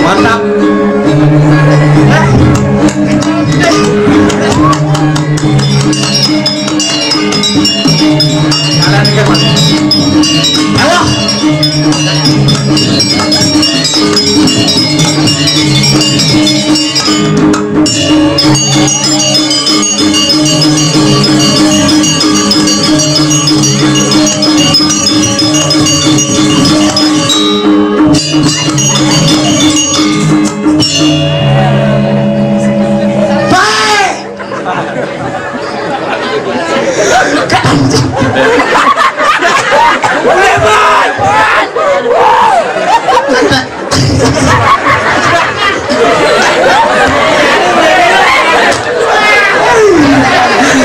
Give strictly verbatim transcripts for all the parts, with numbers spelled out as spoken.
Mantap. Jalan ke mana? Ayo.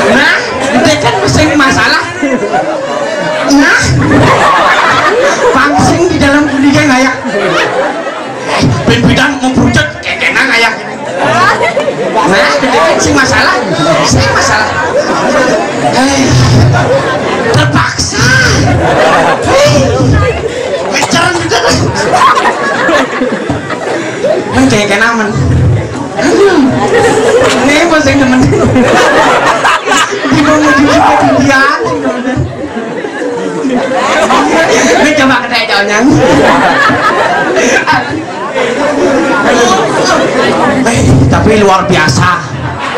Nah, itu kan sing masalah. Nah, pangsing di dalam kuliah ngayak. Eh, ben bidang mau brucet, kekenang ngayak. Nah, itu kan sing masalah. Sing masalah. Eh, terpaksa. Eh, pacaran juga kan. Men kayak kena men. Aduh. Ini apa sih temen? Di mau menuju ke dia. Ini coba kena jauhnya. Eh, tapi luar biasa.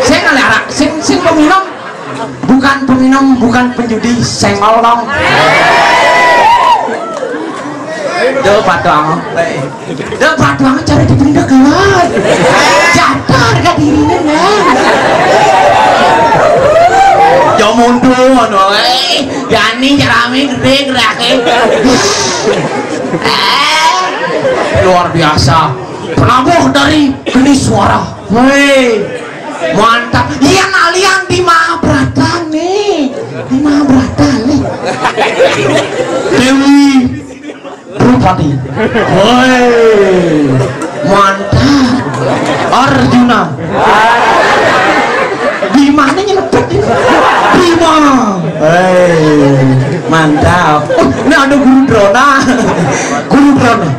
Saya ngalih arak, sing sing peminum, bukan peminum, bukan penjudi, sing ngolong. Duh, padang. Duh, padang cara dipindah keluar. Jatuh harga dirinya, men. Yo mundur ngono, eh. Yani jerami gede gerake. Eh, luar biasa. Penabuh dari geni suara. Woi. Mantap. Iya, alian di Mahabharata nih. Di Mahabharata nih. Dewi Drupadi. Woi. Mantap. Arjuna. Di mana nyelempet ini? Bima. Hei, mantap. Oh, ini ada Guru Drona. Guru Drona.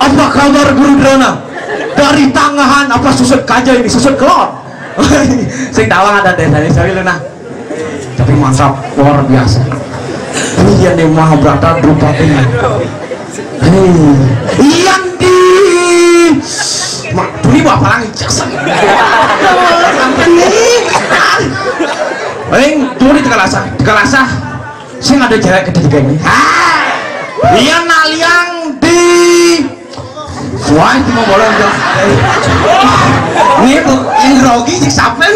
Apa kabar Guru Drona? Dari tangahan apa susut kaja ini, susut kelon? Sing tawang ada deh, dari saya lu nah. Tapi mantap, luar biasa. Ini yang di Mahabharata Drupadi. Hei, yang di Mak, ini bapak lagi jasa. Sampai nih. Ring, tunggu di Tegalasah, Tegalasah. Sing ada cewek ketiga ini. Iya, naliang di. Wah, itu mau bolong dong. Ini tuh yang grogi cek sapen.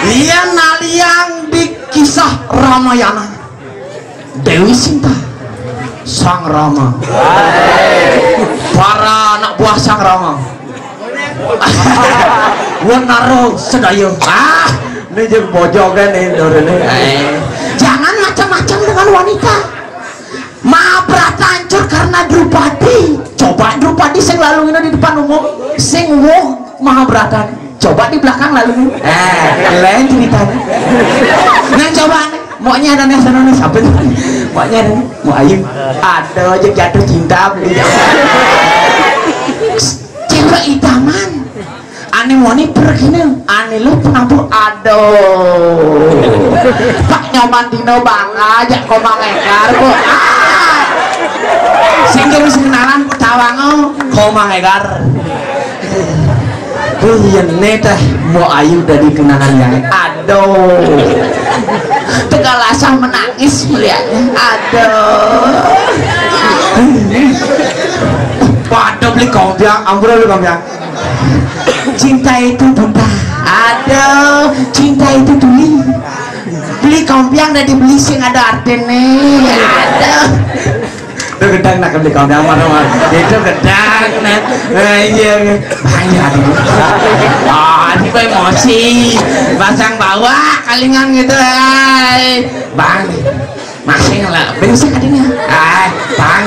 Iya, naliang di kisah Ramayana. Dewi Sinta, Sang Rama, para anak buah Sang Rama. Wenaro sedaya. Ah, ini jeung bojogan nih, Dor, ini. Eh, jangan macam-macam dengan wanita. Mahabharata hancur karena Drupadi. Coba Drupadi sing lalu ini di depan umum, sing wuh Mahabharata. Coba di belakang lalu. Eh, lain ceritanya. Nah, coba nih, maunya ada nih sana nih, siapa nih? Maunya ada nih, mau ayu. Ada aja jatuh cinta beli. Cewek idaman. Ane moni pergi nih, ane lu penabuh, aduh. Pak Nyoman Dino bangga aja koma ngegar kok. Ah. Sehingga mesti kenalan kok tawang, oh, koma ngegar. Iya, nih teh, mau ayu dari kenangan yang, aduh. Tegal asal menangis melihatnya. Aduh. Waduh, beli kompiang, ambrol lu kompiang. Cinta itu buta. Aduh, cinta itu tuli. Beli kompiang dari beli sing ada artene. Aduh. Itu gedang nak beli kompiang marah. Itu gedang nak. Nah, iya. Banyak. Ah, ini emosi. Pasang bawah kalingan gitu. Hai. Bang. Masih lah, berisik tadinya. Ah, Bang.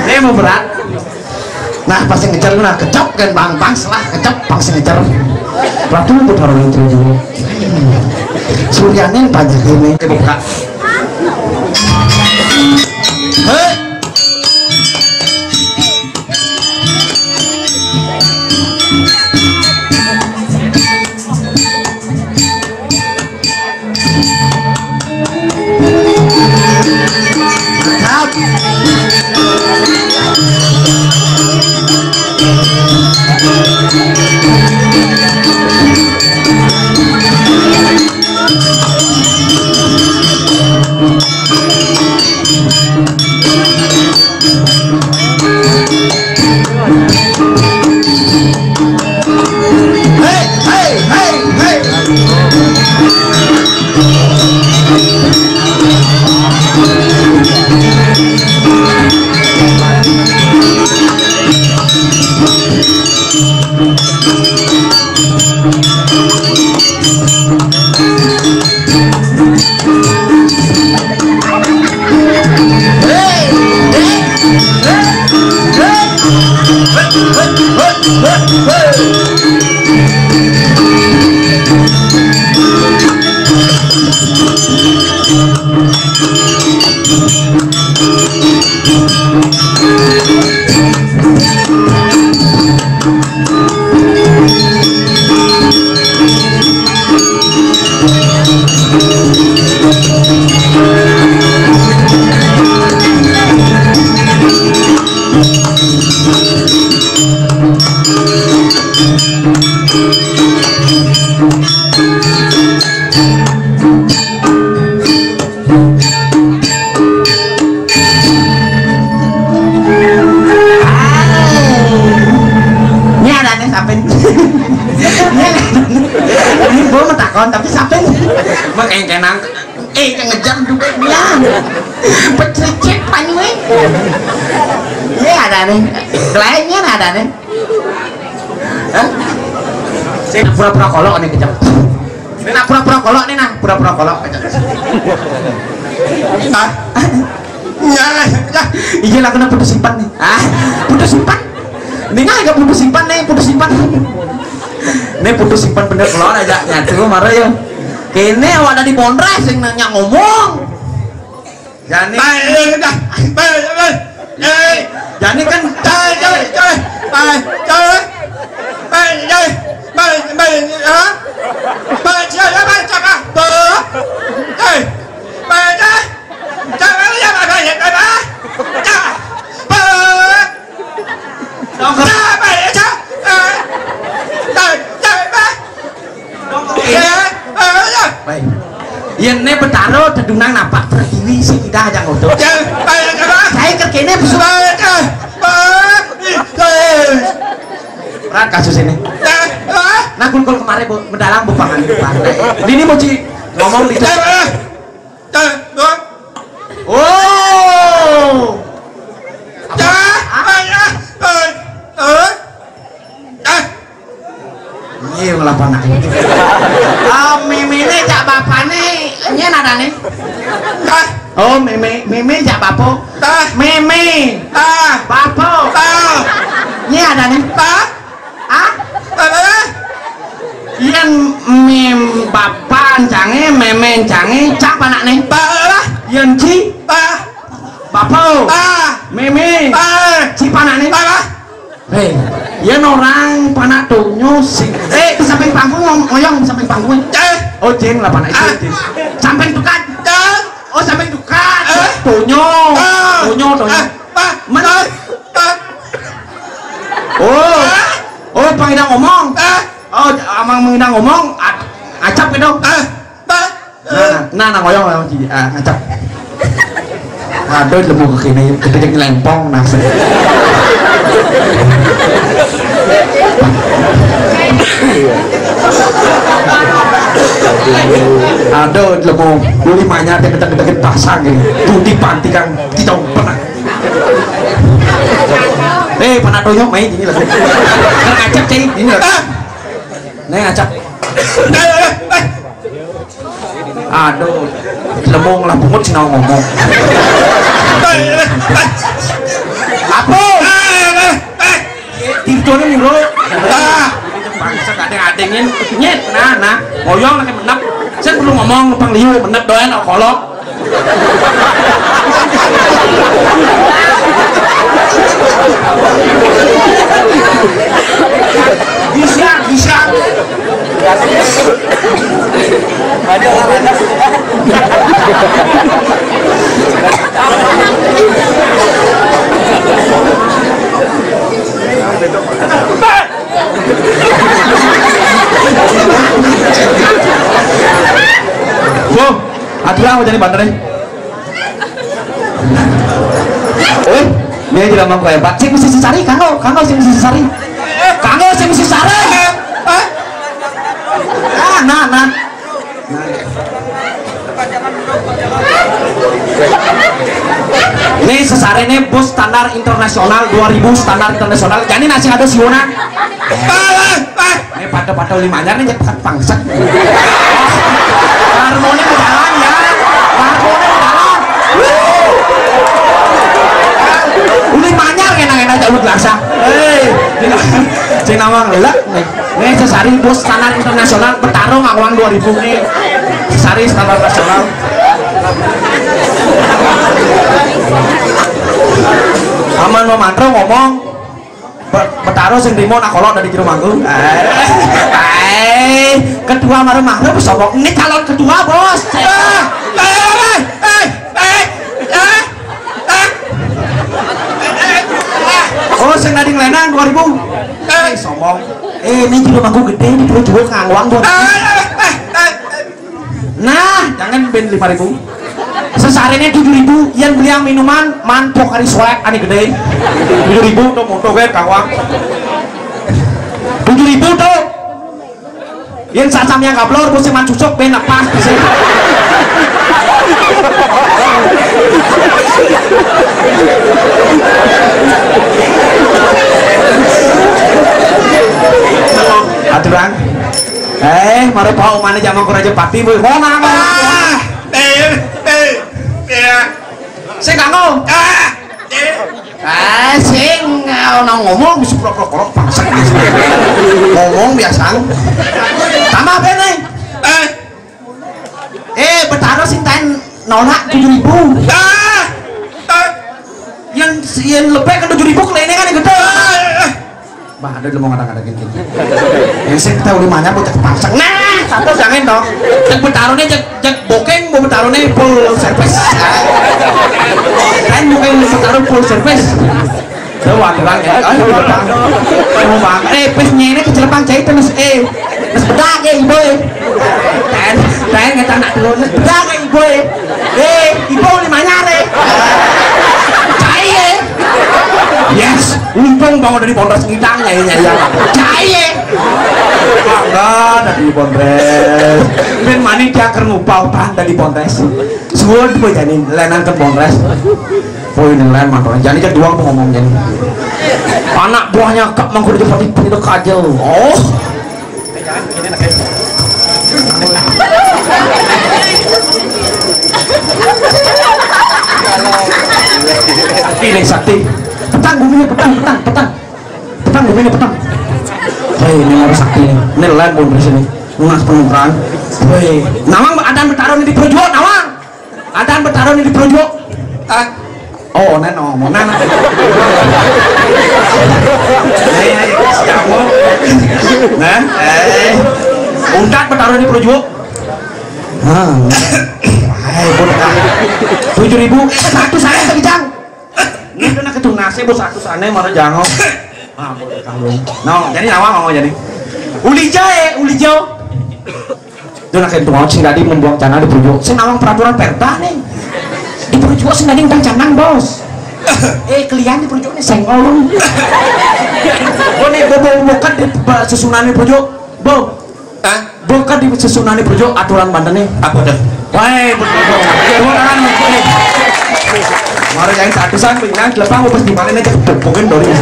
Ini mau berat. Nah, pas ngejar, nah, kecap kan, Bang, Bang, salah, kecap, pas ngejar. Ratu putar menteri dulu. Suryane panjagane. Oke, buka. Hei. Ini ada nih, sampean. Ini, ini gua mau takon, tapi sampean. Mak engkenang. Eh, yang ngejar juga dia. Pecicit panuwe. Iya, ada nih. Lainnya ada nih. Hah? Sing pura-pura kolok nih, kejam. Ini nak pura-pura kolok nih, nah, pura-pura kolok, kejam. Hah? Ya, ya. Iya lah, kena putus simpan nih. Ah, putus simpan. Ini nggak putus simpan nih, putus simpan. Ini putus simpan bener, keluar aja nyatu marah ya. Kene awak ada di Bondres yang nanya ngomong. Jani. Baik, eh, dah. Baik, baik. Eh, Jani kan. Cai, cai, cai. Baik, cai. Baik, cai. Baik, baik, ha? Baik, cai, baik, cai, baik. Baik. Baik, cai. Cai, baik, cai, baik, baik, baik. Cai. Baik. Dong, cai, baik, cai. Eh. Cai, cai, baik. Dong, eh. Eh, eh, eh. Baik. Yen ne Betara tedunang napak pertiwi sing idah aja ngodo. Cai, baik, cai, baik. Saya kerkene besok. Baik, cai. Baik. Berat kasus ini. Cai, baik. Nah, kul-kul kemarin, Bu, mendalang, Bu, pangan, Bu, pangan. Ini mau ci-, ngomong di. Cai, baik. Cai, baik. Oh. Cai, baik, cai. Baik. Eh. Cai. Iya, malah panak. Ah, mimine cak bapane, nyen adane. Tah. Oh, mimi, mimi cak bapo. Tah. Mimi. Tah. Bapo. Tah. Nyen adane. Tah. Ah? Tah, tah, tah. Yen mim bapan cange, memen cange, cak panakne. Tah, tah, tah. Yen ci. Tah. Bapo. Tah. Mimi. Tah. Ci panakne. Tah, tah. Hei, yen orang panak donya sing, eh, di samping panggung, ngom-, ngoyong di samping panggung. Eh. Oh, jeng lah panak itu, ah. Jeng. Samping tukad. Eh. Oh, samping tukad. Eh. Donya. Ah. Donya, donya. Eh, Pak. Men- Pak. Pak. Oh. Ah. Oh, pangidang ngomong. Ah. Oh, amang mangidang ngomong, a-, acap gitu. Ah. Nah, nah, nah, ngoyong, ngoyong, Ci. Ah, ngacak. Aduh, lemu kekini, gede lempong, nah. Aduh, lemu, buli manya, teh, ketek-ketek, pasang, gini. Tuti panti, Kang, tidak pernah. Eh, pernah tonyok, main, ini lagi. Kan ngacak, Ci, ini lagi. Nih, ngacak. Aduh, lemong lah bungut sing ngomong. Apa? Tidur nih, Bro. Bangsa kadang adengin nyet, nah, nah, moyong lagi menep. Saya perlu ngomong, numpang liu, bener doyan, kolok. Bisa, bisa. Wah, aturan mau jadi bandar nih. Eh, dia tidak mau kayak Pak. Sing mesti sesari, kanggo, kanggo sing mesti sesari. Kanggo sing mesti sesari. Ah, nah, nah. Ini sesari ini bus standar internasional dua ribu standar internasional. Jadi nasi ada siwunan. Ini pada-pada limanya nih cepat pangset. Harmoni berjalan ya. Harmoni berjalan. Wuh. Limanya enak-enak jauh laksa. Hei, cina mang lek nih. Nih sesari bus standar internasional bertarung awang dua ribu nih. Sesari standar nasional. Aman mau mantro ngomong. Be- Betaro sing rimo nak kolok dari jero manggung. Eh, eh, ketua marang mahrum sombong. Ini calon ketua, Bos. Eh, eh, eh, eh, eh, eh. Oh, sing tadi nglenang dua ribu. Eh, sombong. Eh, ini jero manggung gede, ini perlu juga ngawang dua ribu. Eh, eh, eh, eh. Nah, jangan ben lima ribu. Sesarene tujuh ribu, yang beli yang minuman, man pokari soek ane gede. Tujuh ribu tuh motor gue kawang. Tujuh ribu tuh. Yang sasam yang kablor, musim man susuk ben lepas bisa. Aturan. Eh, mare pau mana jaman kuraja pati, boy. Mau nang. Ah, eh, eh, ya. Sing kanggo. Ah, eh. Eh, sing, eh, ana ngomong, wis prok-prok-prok, bangsat. Ngomong biasa. Tambah apa nih? Eh. Eh, Betara sing taen nolak tujuh ribu. Ah, ah. Yang, yang lebih ke tujuh ribu, keliling kan yang gede. Ah, ah. Bah, ada dulu mau ngata-ngata gini. Yang sing kita udah banyak, bocah kepasang. Nah, satu jangan dong. Cek Betarone, cek, cek booking, mau Betarone full service. Kan booking Betaro full service. Tuh, waduh, ya. Ayo, Bang. Ayo, Bang. Eh, pas nyene ke Jelepang jahit, terus, eh. Terus bedak, eh, ibu, eh. Dan, dan kita nak dulu, terus bedak, eh, ibu, eh. Eh, ibu di mana, eh? Cai, eh. Yes, untung bangun dari Polres Ngidang, ya, ya, ya. Cai, eh. Bangga dari Polres. Ben mani dia keur ngupah utang dari Polres. Suwun, Bu, jani lenan ke Polres. Oh, ini lain mantan. Jadi kan dua apa ngomongnya? Anak buahnya Kak Mangku di tempat itu kajel. Oh. Ini sakti. Petang bumi, petang, petang, petang. Petang bumi, petang. Hei, ini harus sakti nih. Ini lain pun di sini. Lunas penuh kan. Hei, nawang ada bertaruh di perjuangan, nawang. Adan Betaro nih di Projo. Ah. Oh, neno, mau nana. Eh, siapa? Nah, eh, untat Betaro di Projo. Hah. Eh, bodoh. Tujuh ribu, eh, satu saya kencang. Ini kena ketung nasi, bos, satu sana marah jango. Ah, bodoh, tanggung. No, jadi nama mau jadi. Ulijo, eh, Ulijo. Itu nak itu mau sing tadi membuang canang di Projo. Sing nawang peraturan Perda nih. Di Projo sing tadi utang canang, Bos. Eh, kalian di Projo nih senggol. Oh, nih, bo, bo, bo, kan di ba-, susunan di Projo. Bo. Hah? Bo, kan di susunan di Projo aturan Banten nih. Apa tuh? Wah, betul, Bo. Tepuk tangan, Bo. Mari yang satusan, pinang, telepang, pas di mana nih, ceplok, pokoknya dari.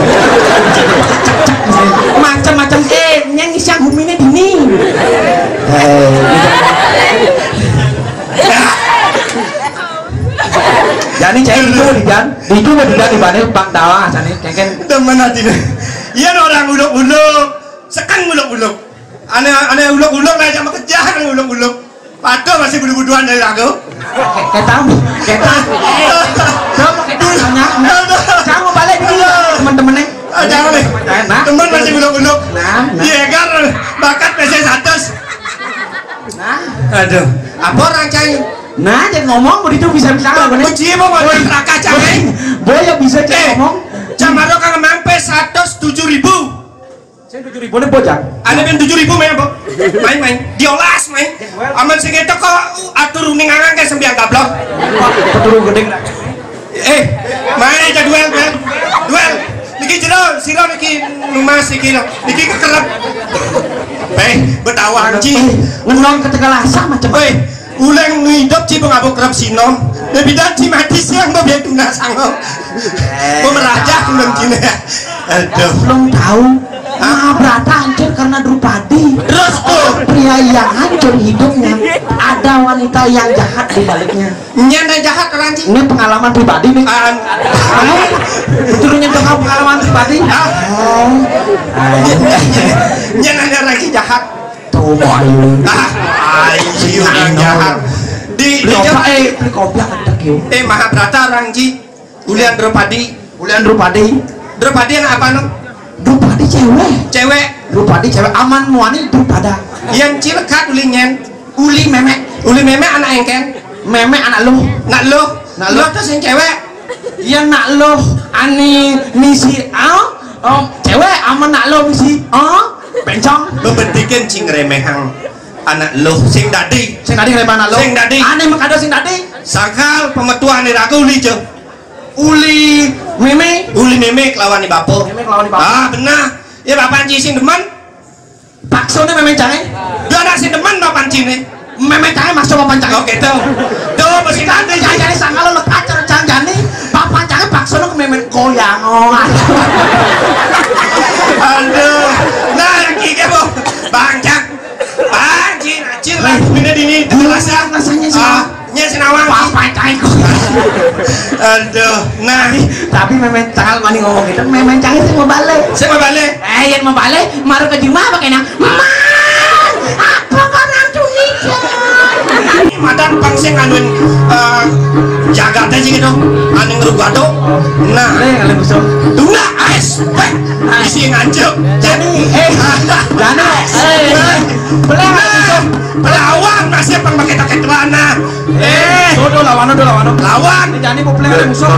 Macam-macam, eh, yang isi yang bumi ini dini. Eh, jadi cai itu di Jan, itu mau tidak dibanding Bang Dawa, sana, kengken. Demen hati. Iya, orang uluk-uluk, sekan uluk-uluk. Aneh, aneh uluk-uluk, aja mau kejahat uluk-uluk. Aduh, masih buduh-buduhan dari aku. Ketam, ketam. Coba ketam tanya. Kamu balik dulu, teman-temannya. Ah, jangan nih. Nah. Teman masih buduh-buduh. Nah, nah. Iya kan, bakat P C seratus. Nah. Aduh, apa orang cai? Nah, jangan ngomong begitu, bisa-bisa. Tuh, apa nih? Kunci mau ngomong neraka, cai. Boy, ya bisa, cai, eh, ngomong. Cak Maro kan mampe seratus tujuh ribu. Saya tujuh ribu nih, bocah. Ada yang tujuh ribu main apa? Main, main. Diolas, main. Aman sing itu kok atur uning angan kayak sembiang gablok. Keturun gede. Eh, main aja duel, duel. Duel. Niki jero, sira niki numas niki lho. Niki kekerep. Eh, betawa anjing. Ngenong ketegal asam macam. Weh, uleng nu hidup ci pengabuk kerep sinom. Ya bidan ci mati siang mbok biar tuna sango. Mbok merajah uleng cine. Aduh. Belum tahu. Mahabharata hancur karena Drupadi. Terus tuh. Pria yang hancur hidupnya, ada wanita yang jahat di baliknya. Nyen yang jahat orang ci. Ini pengalaman pribadi nih. Ah. Eh, turunnya dong pengalaman pribadi. Ah. Oh. Nyen ada orang ci jahat. Tuh, boy. Ah, ai, ci orang jahat. Di, di Beli opak, eh, beli kopi yang ada, yo. Eh, Mahabharata orang ci. Ulian Drupadi. Ulian Drupadi. Drupadi anak apa, no? Drupadi cewek. Cewek. Drupadi cewek. Aman muani Drupada. Yang cilekat uli nyen. Uli memek. Uli memek anak engken. Memek anak lu. Nak lu. Nak lu. Lu tuh sing cewek. Iya, nak lu. Ani misi, ah? Oh, cewek aman nak lu misi. Ah? Bencong. Bebetikin cing remehang anak lu. Sing dadi. Sing dadi remehang anak lu. Sing dadi. Ane mengkado sing dadi. Sakal pemetuan iraku uli, Cuk. Uli meme. Uli meme kelawan ni bapak. Meme kelawan ni bapak. Ah, benar. Ya, bapak ci sing demen. Paksone meme cange. Dia anak sing demen bapak cine. Meme cange maksa bapak cange. Oke, tuh. Tuh, mesti nanti. Jangan jadi sangka lo lekat cara canjani. Bapak cange paksone ke meme goyang. Oh, aduh. Aduh. Nah, yang kiki, Bu. Bangcang. Anjing, anjing lah. Ini dini, jelas ya. Rasanya sih. Ah, nya sinawang. Apa cai kok? Aduh, nah. Tapi meme cange mani ngomong gitu, meme cange sih mau balik. Saya mau balik. Eh, yang mau balik, maru ke jumah pakai nang. Man, apa kau nang cumi? Madan pang sing anuin, eh, jagatnya sih gitu. Anu ngerugado. Nah. Eh, kalau musuh. Tuna, ais, pek. Isi ngancep. Jadi, eh, jadi, eh, boleh nggak musuh? Lawan masih pang pakai pakai celana. Eh, sodo lawan, sodo lawan. Lawan. Jadi mau peleng musuh.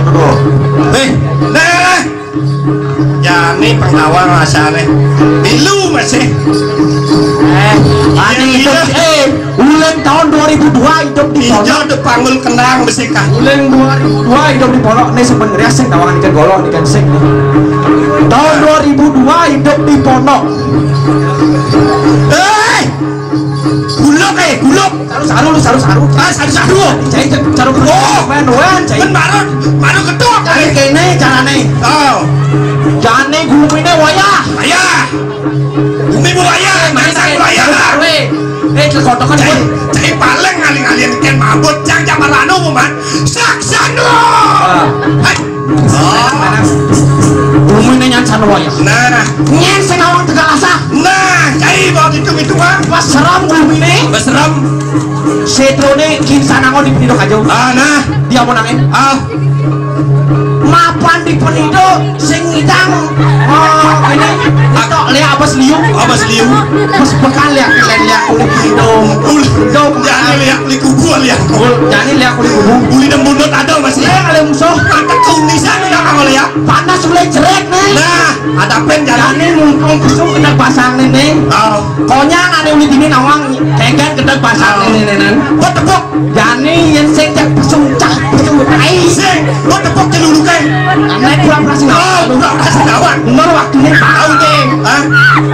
Eh, nah. Jani pang lawan masane. Milu masih. Eh, ane itu, eh, uleng tahun dua ribu dua hidup di pondok. Ijo de panggul kenang besi kah. Uleng dua ribu dua hidup di pondok. Nih sebenarnya sing tawangan ikan golok, ikan sing. Tahun dua ribu dua hidup di pondok. Eh, gulok, eh, gulok. Saru, saru, lu saru, saru. Ah, saru, saru. Cai, cai, saru. Oh, main wan, cai. Men baru, baru ketok. Cai kene carane. Oh. Jane gumine wayah. Wayah. Gumi bu wayah, main saru wayah. Saru, eh. Eh, cekotokan cai, gue. Cai paling ngaling-ngaling ken mabut, jang jaman anu, man. Saksano. Ah. Hai. Oh. Gumine nyan sanu wayah. Nah. Nyen sing awang tegal asah. Nah, cai bawa hitung-hitungan. Pas seram gumine. Pas seram. Setrone kin sanango di pintu kajo. Ah, nah. Dia mau nangin. Ah. Mapan di penido sing ngidang. Oh, ini. Tok liak apa seliu? Apa seliu? Mas bekal liak, liak, liak kulit hidung. Ul-, hidung. Jani liak kulit kubu, liak. Ul-, jani liak kulit kubu. Uli dan bundut ada masih. Saya kali musuh. Mata kundi sana udah kamu liak. Panas mulai jerek nih. Nah, ada pen jalan. Jani mumpung besok kita pasang nih, nih. Oh. Konyang ane uli dini nawang, tegan kita pasang nih, nih, nih. Buat tepuk. Jani yang sejak pesung cah, pesung tai. Sing, lo tepuk celuluke. Ane pura-pura sing. Oh, pura-pura sing lawan. Bener waktunya tahu deh. Hah?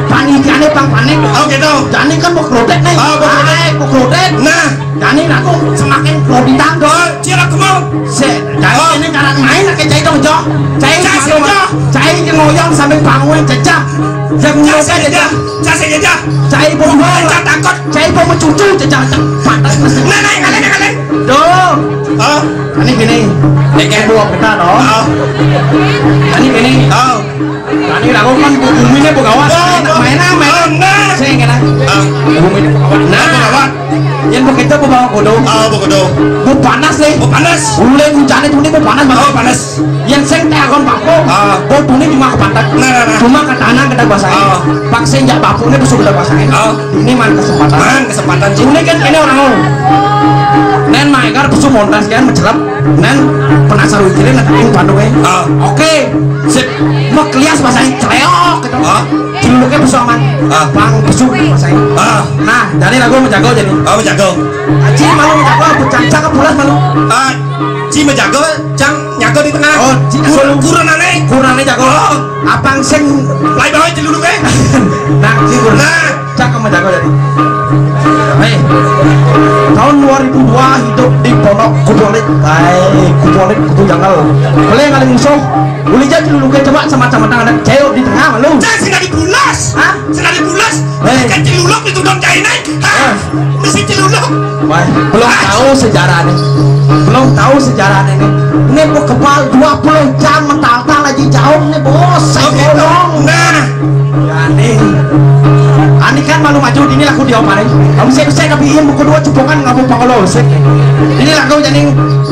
Panitiane pang panik. Oh, gitu. Jani kan mau krodet nih. Oh, mau krodet. Ai, mau krodet. Nah. Jani aku semakin krodetan dong. Oh, cira kemau. Se, jani ini karena main pakai cai dong, Jo. Cai, cai, cai, Jo. Cai ngoyong sampai bangun cecah. Yang ngoyong cecah. Cai, cai, cai, Jo. Cai bom. Cai takut. Cai bom cucu cecah. Pantas. Nah, nah, yang kalian, yang kalian. Duh. Oh. Ini gini. Ini kayak buah kita, loh. Oh. Ini gini. Oh. Ini lakukan bumi ini begawan. Oh, oh. Mainan, mainan. Oh, nah. Saya kena. Oh. Bumi ini begawan. Nah. Begawan. Yén begitu, Bu, bawa kudu. Ah, Bu kudu. Bu panas nih. Bu panas. Ulin hujané tuni, Bu panas. Oh, panas. Yén sing téakon paku, ah, Bu tuni cuma kepantek. Nah, nah, nah. Cuma ketahanan kita kuasain. Ah. Pang sing jak bapuné besuk kita kuasain. Ah. Ini man kesempatan. Man kesempatan, Ci. Ini kan ini orang mau. Nén maékar besuk montas kan mencelep. Nén penasaran iki ngetekin bandungé. Ah. Oke. Sip. Mau klias kuasain celeok gitu. Ah. Juluké besuk aman. Ah. Pang besuk kuasain. Ah. Nah, jadi lagu menjago jadi. Oh, menjago. Aji malu menjago, bocah cakep pulas malu. Ah, Ci menjago, Cang nyago di tengah. Oh, Ci jago. Kur-, kurenané. Kurenané jago. Oh. Apang sing lai bawa celuluk, eh. Nah, Ci kur. Nah. Cakep menjago jadi. Hei. Tahun dua ribu dua hidup di Pondok Kubolit. Hai, Kubolit kudu janggal. Boleh ngalih musuh. Boleh jadi celuluk coba sama-sama tangan cewek di tengah malu. Cang sing dari pulas. Hah? Sing dari pulas. Hei. Kan celuluk itu dong cainé. Hah? Mesti celuluk. Wah, belum tahu sejarahnya. Belum tahu sejarahnya nih. Ini mau kebal dua puluh jam mental-tal lagi jauh nih, Bos. Oh, gitu. Nah. Ya nih. Ani kan malu maju ini lagu diomarin. Kamu sih bisa tapi iya buku dua cepongan nggak mau pangolo sih. Ini lagu jadi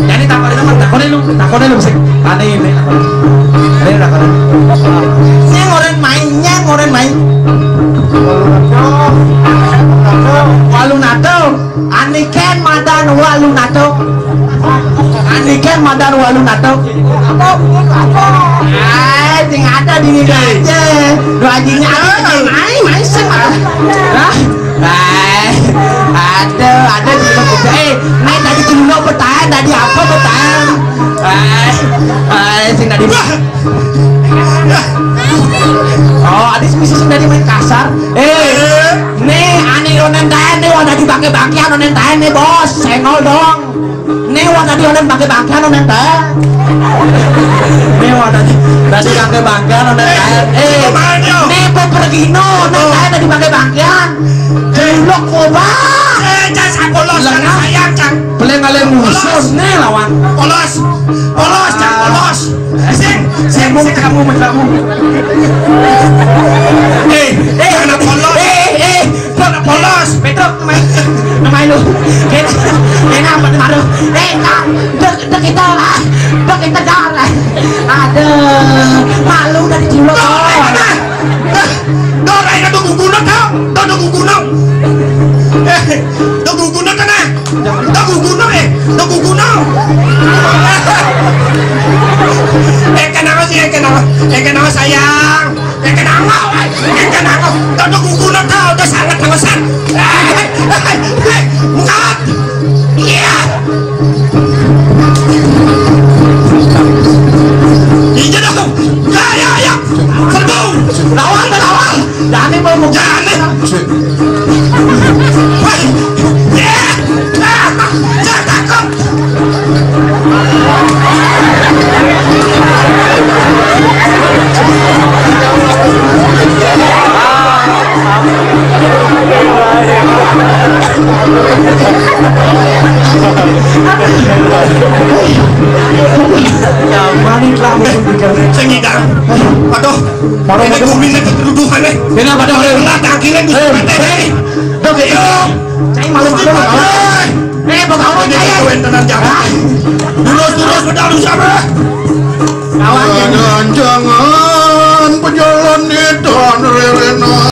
jadi takon itu takon lu, takon lu sih. Ani ini takon. Ini takon. Nyang orang main, nyang orang main. Walu nato. Aniken madan walu nato. Aniken madan walu nato. Apa? Apa? Eh, sing ada di ini aja. Doa jinnya ada main, main sih malah. Hah? Eh, ada, ada di ini. Eh, ini tadi dulu bertahan, tadi apa bertahan? Eh, eh, sing tadi. Oh, adis misi sing tadi main kasar. Eh, nih, ani onen tahan nih, wadah dipakai bagian onen tahan nih, Bos. Senol dong. Nih, wadah di onen pakai bagian onen tahan. Nih, wadah di, tadi pakai bagian onen tahan. Eh, nih, pepergino onen tahan tadi pakai bagian. Jelok kobang. Eh, jangan sakolos, jangan sayang, Cang. Peleng kalian musuh nih lawan. Polos. Polos, Cang, polos. Sing, sing, sing kamu, kamu. Eh, eh, anak polos. Eh, eh, anak polos. Petruk, nama, nama lu. Kena, kena apa nih, malu? Eh, Cang, dek, dek kita, ah, dek kita, Cang. Aduh, malu dari dulu. Dora, ini tuh guguno, Cang. Tuh, tuh guguno. Eh, tuh guguno, Cang. Tuh guguno, eh. Tuh guguno. Eh, kenapa sih, eh, kenapa? Eh, kenapa, sayang? Eh, kenapa, eh? Eh, kenapa? Tuh, tuh guguno, tuh, tuh sangat, sangat, sangat. Eh, eh, eh, eh, enggak. Iya. Iya dong. Ya, ya, ya. Serbu. Lawan, lawan. Dani mau mau. Dani. Wah. Ya. Ah, jangan takut. Sing ngidang. Waduh, ini bumi ini keteruduhan, eh. Ini apa, Dok? Lah, tangkilnya bisa mati, eh. Dok, ayo. Cai malu-malu, malu. Eh, bagawa ini cai. Kawin tenan, jangan. Terus, terus, pedal, siapa?